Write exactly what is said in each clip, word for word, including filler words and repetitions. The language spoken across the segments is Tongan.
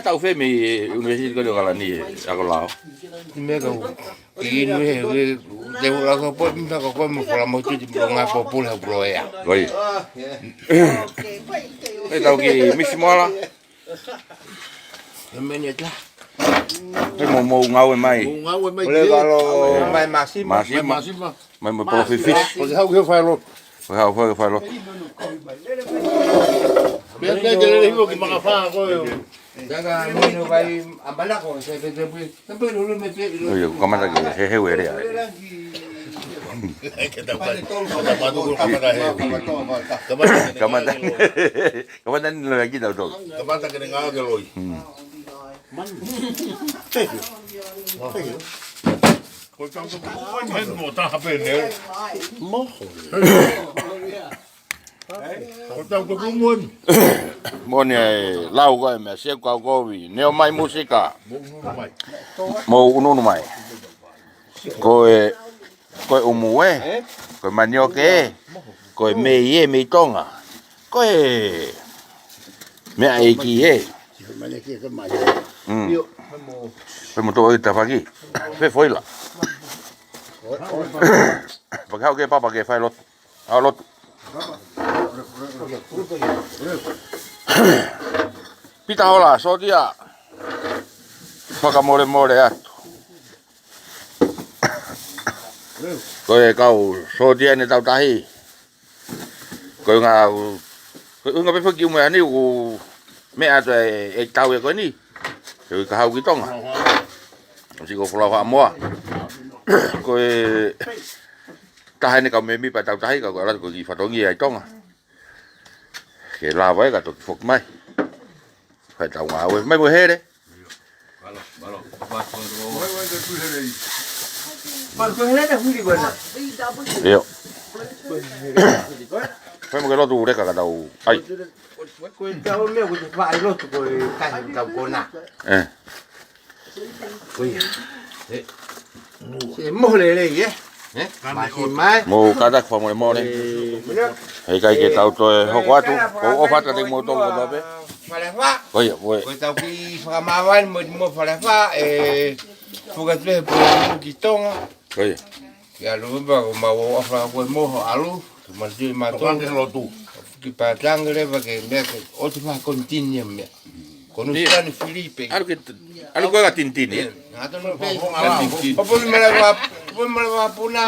he taʻu fē mei he University ko ē ʻAokalani, ʻa ko lao. Meʻa ka u. Ki inu he, he, te u laka po, meʻa ka ko e mo fala mo titi mo ngā pōpula he pulo ea. Ko ia. ʻE tau ki Misi Moala. He mene tā. He mo, mo ngāue mai. Mo ngāue mai. Ole kalo. Mai Masima. Masima. Masima. Mai mo Polo Fifisi. Ko te hau ke fai lotu. Ko te hau ke fai lotu. Pea ke te lele hivo ki Makafā ko e. Tanga mino vai a Malako, se te te pui. Te pui lulu me te. Oi, kamata ke he he were ai. Ke tau kai. Ke tau patu ko kamata he. Kamata. Kamata ni lo lagi tau tau. Kamata ke ngā ke loi. Hmm. Thank you. Thank you. Ko tau ko ko mo taha pē ne. Mo. Ko tau ko ko mo. Mo ne lau ko e meʻa, se kau kovi. Ne ʻomai musika. Mo unu mai. Mo unu mai. Ko e, ko e ʻumu ē. Ko e manioke ē. Ko e mei ē, mei Tonga. Ko e meʻa ʻeiki ē. Mm. Pe mo tō ʻi tafaki. Pe foila. Pake hau ke papa ke fai lotu. Hau lotu. Pita hola, sōtia. Fakamolemole atu. Ko e kau sōtia ne tau tahi. Ko e ngā, ko e ngā pē foki ʻumu ʻa ni ʻoku meʻa atu e, e tau e ko eni. He ui ka hau ki Tonga. ʻOsi ko Folau Haʻamoa. Ko e taha eni kau mēmipa tau tahi ka ko e lata ko e kiʻi fatongia ʻi Tonga. Ke lava e ka toki foki mai. Fai tau ngāue. Mai mo Hele. Malo, malo. Malo ko Hele na huli ko na. ʻIo. Fai mo ke lotu leka ka tau. ʻAi. Ko e tau meʻa ko e te faʻa lotu ko e kahi tau kona. ʻE. Ko ia. ʻE. Se moho lelei, ʻe? ʻE? Masi mai. Mou kātaki fakamolemole. ʻE, mena. He ʻikai ke tau toe hoko atu. Ko e ʻofa atu kiate kimoutolu kotoa pē. Falefa. Ko ia, ko e. Ko e tau kiʻi fakamāvae mo, mo Falefa, ʻe, fuka tue po ki Tonga. Ko ia. Ke ʻalu pē ko mau ʻofa ko e moho ʻalu. Ke manatu ʻe mātou. Tokanga ke lotu. Ki pātangi leva ke meʻa ke ʻosi fakakonitini meʻa. Ko nu Ia. Sani Filipe. ʻAlu ke, ʻalu ko e ka tinitini, ʻe? ʻE, ngata no pe. Ka tinitini. Papu ni mele wa, papu ni mele wa puna.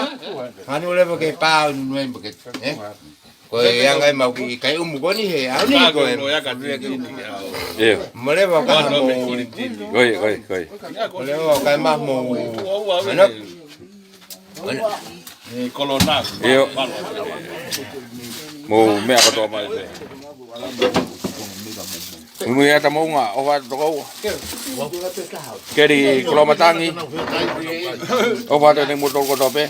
Hanu leva ke pau ni nue mbake, ʻe? Ko e anga ʻe mau ki kai umu ko ni he, au ni ko e. Ia. Mele wa ka mo. Koi, koi, koi. Mele wa ka ma mo. Ano. ʻE kolona. ʻIo. Mou meʻa kotoa mai pē. Mui ata mounga, ʻofa atu toko ua. Keli Kolomatangi. ʻOfa atu kiate kimoutolu kotoa pē.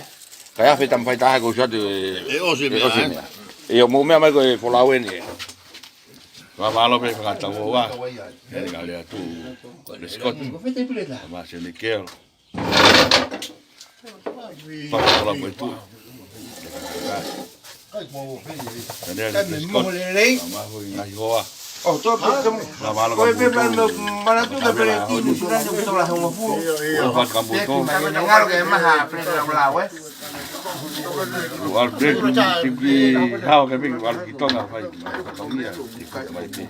Kae ʻai ha tama faitaha ko siatu ʻe ʻosi ʻe meʻa, ʻosi ʻe? Meʻa. ʻIo, mou meʻa mai ko e folau eni ʻe. Vavalo pē fakatau ua. Eni ka lea tu. Ko e Scott. Maseni Kelo. Papa la mo e tu. Daniel Scott. Mahu i ngaahi hoa. ʻO, tō pē, tō. Ko e pē mana, mana tu ka pele tini, sura ni ko tola hongofulu. Ia, ia. Ua fatu ka mo tō. Peki mai ngalo ke maha pele la la, ʻe. Ua pele ki, ki, ki, hao ke piki, ua ki Tonga fai. Tonga ia, ki Tonga mai pē.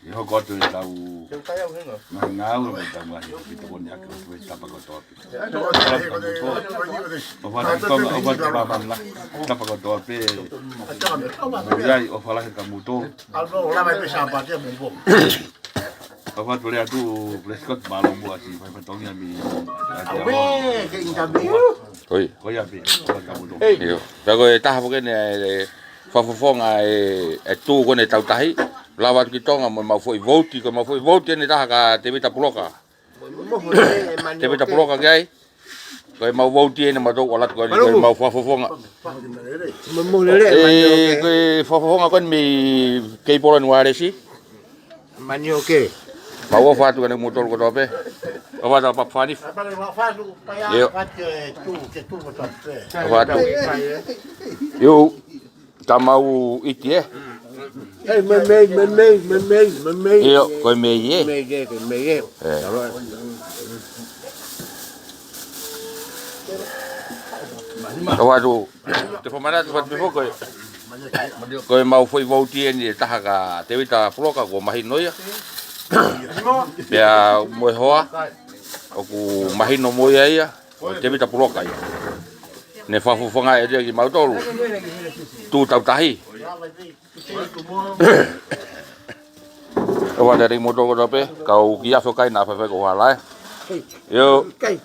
ʻI hoʻo koto e tau ngāue, ngāue, mo e tau ngaahi, ki tokoni ake, ʻo e tapa kotoa pē. ʻOfa atu Tonga, ʻofa atu Papua, tapa kotoa pē. Mou ʻi ai, ʻofa lahi ka mo tō. ʻOfa atu lea atu, Prescott, mālō muʻa siʻi fai fatongia mi. Awe, ke interview. Oi. Ko ia pē, ʻofa atu ka mo tō. ʻIo. Pea ko e taha foki eni e, e, fakafofonga e, e tu ko eni e tau tahi. Lava atu ki Tonga mo e mau foʻi vouti, ko e mau foʻi vouti eni taha ka Tevita Puloka. Tevita Puloka ki ai. Ko e mau vouti eni mautolu ʻalu atu ko eni, ko e mau fakafofonga. ʻE, ko e fakafofonga ko eni mei Kei Poloni Walesi. Manioke. Mau ʻofa atu kiate kimoutolu kotoa pē. ʻOfa atu Papa Fanifu. ʻIo. ʻOfa atu. ʻIo. Tamau ʻiti, ʻe? ʻE, meimei, meimei, meimei, meimei. ʻIo, ko e mei, ʻe? Mei, ʻe, ko e mei, ʻe. ʻE. ʻOfa atu, te fakamanatu atu pē foki ko e, ko e mau foʻi vouti eni e taha ka Tevita Puloka kuo mahino ia. Pea mo e hoa, ʻoku mahino mo ia ia. Ko Tevita Puloka ia. Ne fakafofonga ʻe ia kimautolu. Tu tau tahi. ʻOfa atu kiate kimoutolu kotoa pē, kau kiʻi afe ʻo kai naʻa faifai ko hala ē. ʻIo. Kai.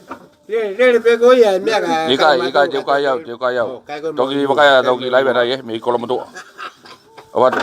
Lele, lele pē ko ia, meʻa ka, ʻIkai, ka ʻikai, te u kai au, te u kai au. ʻO, kai ko Toki maʻu. Vakai atu ki laive nai ē, mei Kolomotuʻa. ʻOfa atu.